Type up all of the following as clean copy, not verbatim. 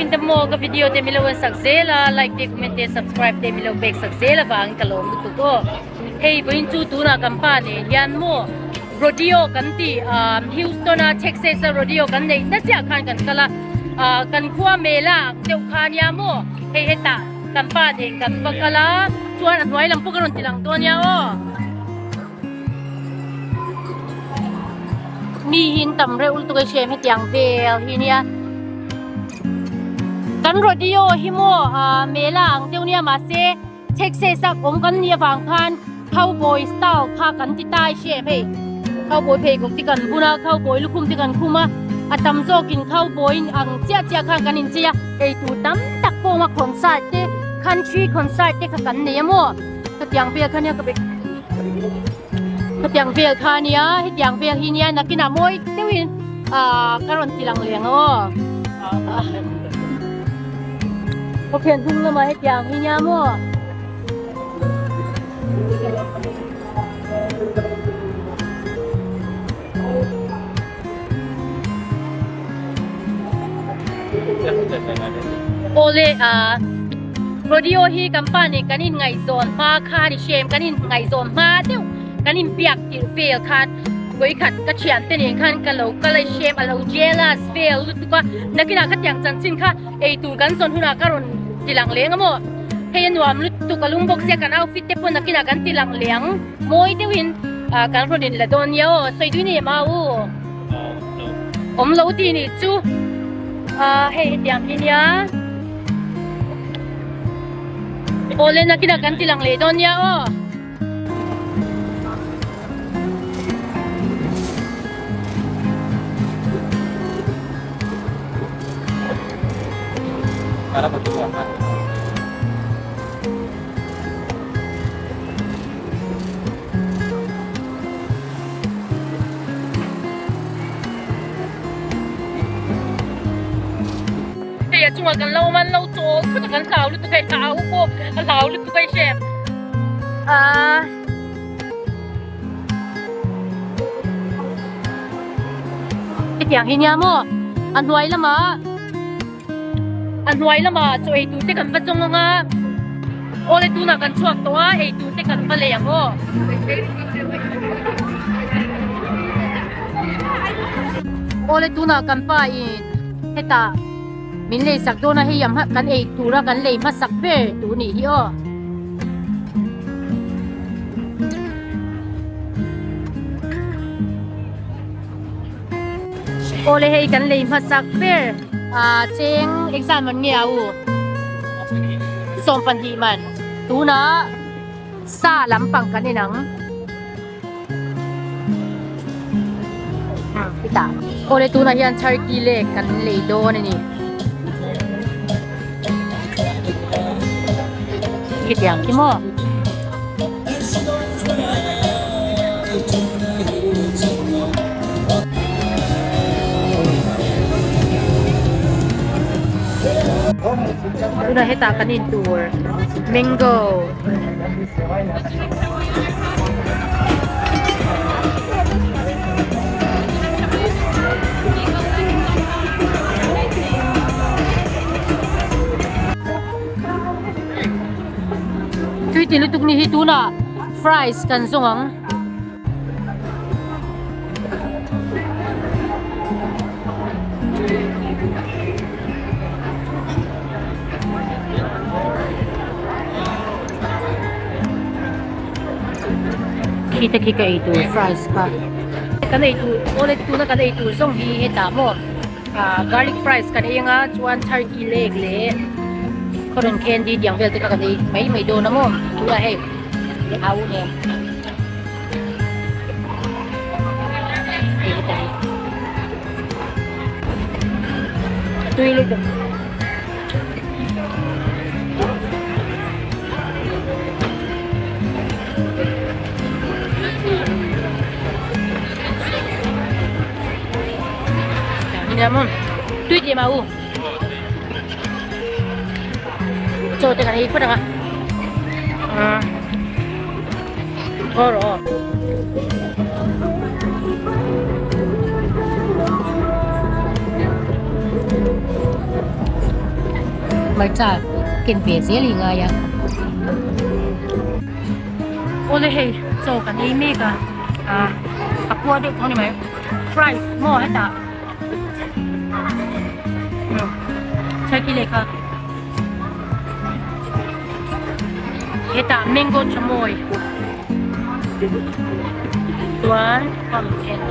in te maw ka video te milo en sak zel a like te comment te subscribe te milo pek sak zel avangin ka lawm lutuk aw hei vawiin chu tunah kan pa nen hian maw rodeo kan tih ah Houston a Texas a rodeo kan neih nasiah khan kan kal a ah kan khua mela ang deuh kha ania maw hei hetah kan pa nen kan va kal a chuan a hnuai lam pawh ka rawn ti lang dawn nia aw. Mi hi an tam reuh lutuk a hriat hetiang vel hi nia kan rodeo hi maw ah mela ang deuh nia mahse Texas a awm kan nih avang khan cowboy style kha kan ti ta a hriat hei cowboy pheikhawk te kan bun a cowboy lukhum te kan khum a a tam zawkin cowboy ang chiah chiah khan kan inchei a eitur tam tak pawh a awm a concert te country concert te kha kan nei a maw. Hetiang vel kha nia ka bek hetiang vel kha nia hetiang vel hi nia nakinah mawi deuhin ah ka rawn ti lang leng aw khawphian hnung lamah hetiang hi nia maw Awle ah rodeo hi kan pa nen kan in ngaihzawn hma khan i hrem kan in ngaihzawn hma deuh kan in biak tirh vel khan vawikhat ka thian te nen khan ka lo kal a i hrem a lo jealous vel lutuk a nakinah khatiang chanchin kha eitur kan zawn hunah ka rawn ti lang leng a maw hei a nuam lutuk a lung bawk sia kan outfit te pawh nakinah kan ti lang leng mawi deuhin ah kan rawn in la dawn nia aw sawi dui nei em au awm lo tih nih chu ah hei hetiang hi nia awle nakinah kan ti lang leh dawn nia aw. Hei a chungah kan lo awm a an lo chawl thut a kan hlau lutuk hei hlau pawh a hlau lutuk a i hre ah hetiang hi nia maw a hnuai lamah a hnuai lamah chaw ei tur te kan va zawng ang a awle tunah kan chhuak tawh a ei tur te kan va lei ang aw. Awle tunah kan pa in hetah min lei sak dawn a hei ang kan ei tura kan lei hmasak ber tur nih hi aw. Awle hei kan lei hmasak ber ah cheng engzat man nge a u 12 man tunah sa lampang kan en ang. Hetah awle tunah hian turkey leg kan lei dawn a ni hetiang khi maw. Tunah hetah kan in tur mango. Tui ti lutuk ni hi tunah fries kan zawng ang. Khi te khi ka ei tur fries kha kan ei tur awle tuna kan ei tur zawng hi hetah maw ah garlic fries kan ei anga chuan turkey leg leh cotton candy tiang vel te kha kan ei mai mai dawn a maw tunah hei au nen hei hetah hi tui lutuk. Tui ti ma u chaw te kan ei phawt ang a aw rawh aw. Hmarcha ken ve zel i ngai a. Awle hei chaw kan ei mek a, ah a puar deuh tho ni mai. Fries maw hetah turkey leh kha hetah mango chamoy chuan pumpkin.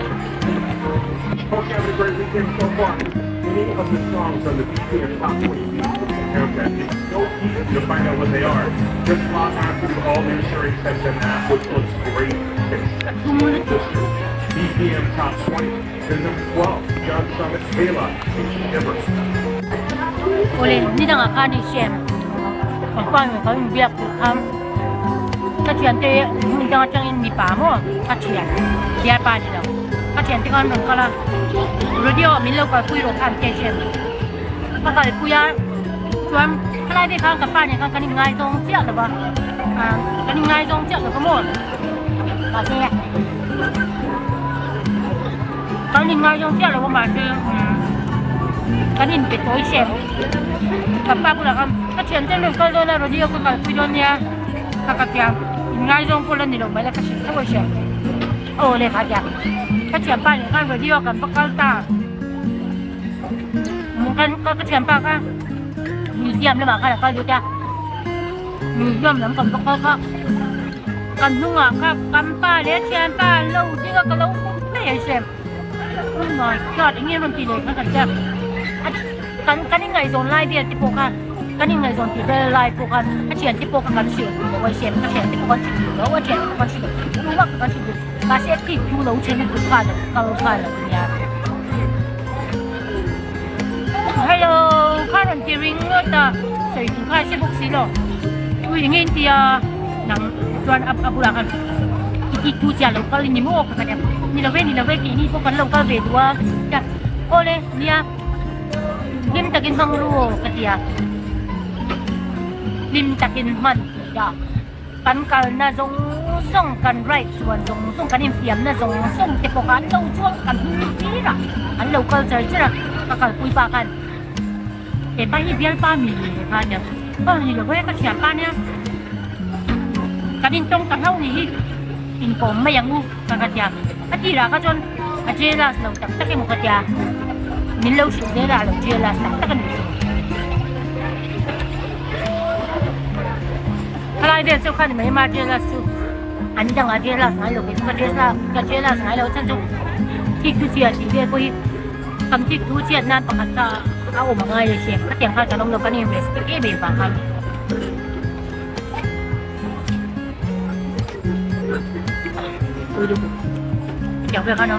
Thum lutuk. Awle ni dangah khan i hriam ka pa in kan inbiak tur khan ka thiante hmun dang atangin mipa maw ka thian bialpa ni lo ka thiante khan rawn kal a radio ah min lo kalpui rawh khan tia hriam ka kalpui a chuan khalai vel khan ka pa nen khan kan inngaizawng chiah lo va kan inngaizawng chiah lo va maw mahse Kan in ngaizawng chiah lo a mahse kan in pe tawi hrem. Ka pa bulah khan ka thian ten rawn kal dawn a radio ka kalpui dawn nia ka ka tia in ngaizawng pawh la ni lo mai la ka hrilh tho a hria. Aw le kha tia ka thian pa nen khan radio kan va kal ta kan ka thian pa kha museum lamah khan a kal lut a museum lam kan va kal kha. Kan hnungah kha kan pa leh thianpa an lo ding a ka lo hmu mai ang che. Oh my god eng nge rawn tih leh kha kan tia kan kan inngaihzawn lai vel te pawh kha kan inngaihzawn tih vel lai pawh khan a thian te pawh kha kan hrilh duh lo a hriat ka thian te pawh kan hrilh duh lo a thian te pawh kan hrilh duh lo a kan hrilh duh mahse a thik thu lo then lutuk khan a kal khan a nia. Hello kha rawn ti ringawt a sawi tur kha a hre bawk si lo ui eng nge in tia nang chuan a bulah khan i tih thu chiah lo kal i ni maw ka tia ni lo ve ni lo ve tih ni pawh kan lo kal ve duh a tia awle nia hlim takin hmang ru aw ka tia hlim takin hman tih a. Kan kalna zawng zawng, kan ride chuan zawng zawng, kan infiamna zawng zawng te pawh kha an lo chuang kan hming tir a, an lo kal char char a, ka kalpui pa khan he pa hi bialpa mi kha a tia, aw ni lo e ka thianpa nia, kan intawng ta hlauh ni hi inkawm mai ang u ka ka tia, a tirah kha chuan a jealous lo tak tak emaw ka tia, min lo hrilh zel a, a lo jealous tak tak a nih chu. Khalai vel chu khan mai ma jealous chu an dang a jealous ngai lo kei chu ka jealous ka jealous ngai lo chan chu thik thu chiat tih vel pawh hi kan thik thu chiat nan pakhat kha a awm angai a hriat khatiang khan kan awm lo kan in respect em em vang khan tiang vel khan a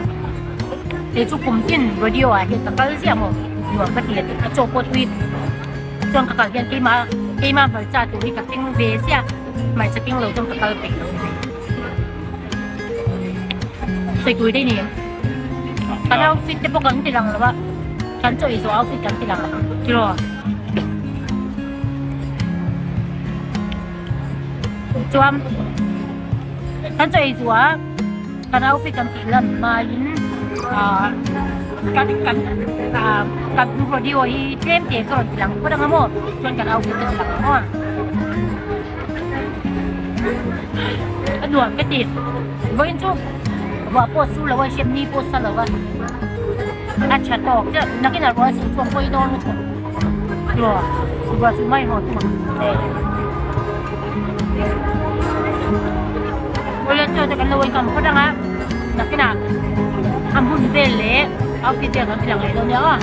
kei chu kum tin radio ah hian ka kal ziah maw nuam ka ti a chaw pawh tui. Chuan ka kal hian keimah keimah hmarcha tur hi ka keng ve ziah hmarcha keng lo chuan ka kal peih lo ni mai. Sawi tur te ni kan outfit te pawh kan ti lang lo a kan chaw ei zawh outfit kan ti lang tiraw chuan kan chaw ei zawh ah kan outfit kan tih lan hmain ah kan kan ah kan rodeo hi tlem te ka rawn ti lang phawt anga maw chuan kan outfit ka ti lang ang aw a nuam ka ti vawiin chu ruah pawh su lo a hriat ni pawh sa lo a a tha tawk chiah nakinah ruah a su chuan pawi dawn lutuk tiraw ruah su mai haw tum ang. Awle chaw te kan lo ei kam phawt ang a nakinah a hmun vel leh outfit vel kan ti lang leh dawn nia aw.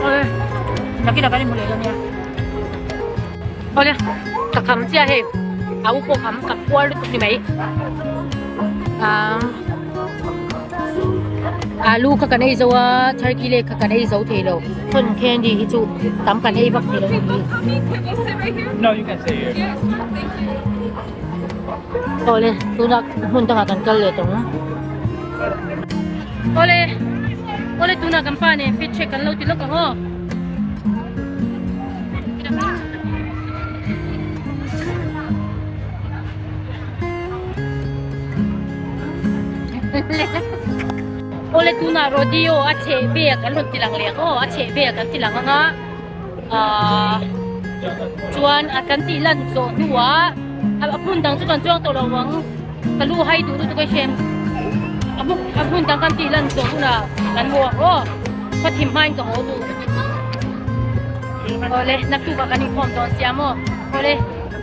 Awle nakinah kan inhmu leh dawn nia. Awle ka kham chiah hei a u pawh kham ka puar lutuk ni mai ah alu kha kan ei zo a turkey leg kha kan ei zo thei lo cotton candy hi chu tam kan ei vak thei lo ni awle tunah hmun dangah kan kal leh tawng awle. Awle tunah kan pa nen fit check kan lo ti lawk ang aw. Awle tunah rodeo a chheh vel kan rawn ti lang leh ang aw a chheh vel kan ti lang ang a ahh chuan a kan tih lan zawh hnuah a hmun dang chu kan chuang tawh lo ang ka lu hai duh lutuk a hrem a hmun dang kan tih lan zawh hunah kan haw ang aw khaw thim hmain ka haw duh awle naktukah kan inkhawm dawn sia maw awle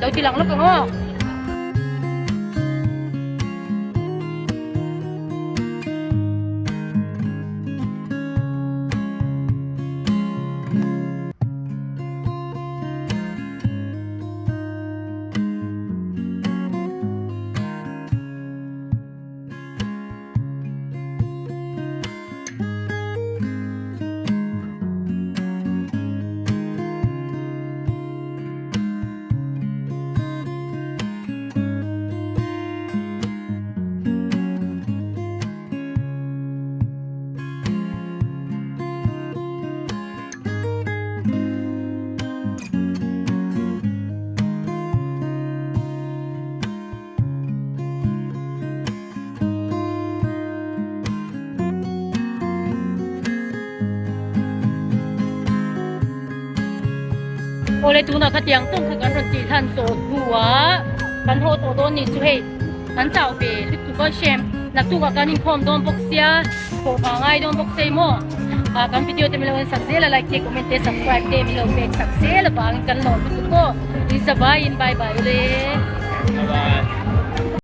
lo ti lang lawk ang aw. Awle tunah khatiang zawng kha kan rawn tih hlan zawh hnuah kan haw tawh dawn nih chu hei kan chau ve lutuk a hrem naktukah kan inkhawm dawn bawk sia thawh hma ngai dawn bawk sei maw ah kan video te min lo en sak zel a like te comment te subscribe te min lo pek sak zel avangin kan lawm lutuk aw in zavaiin bye bye ule. Bye bye.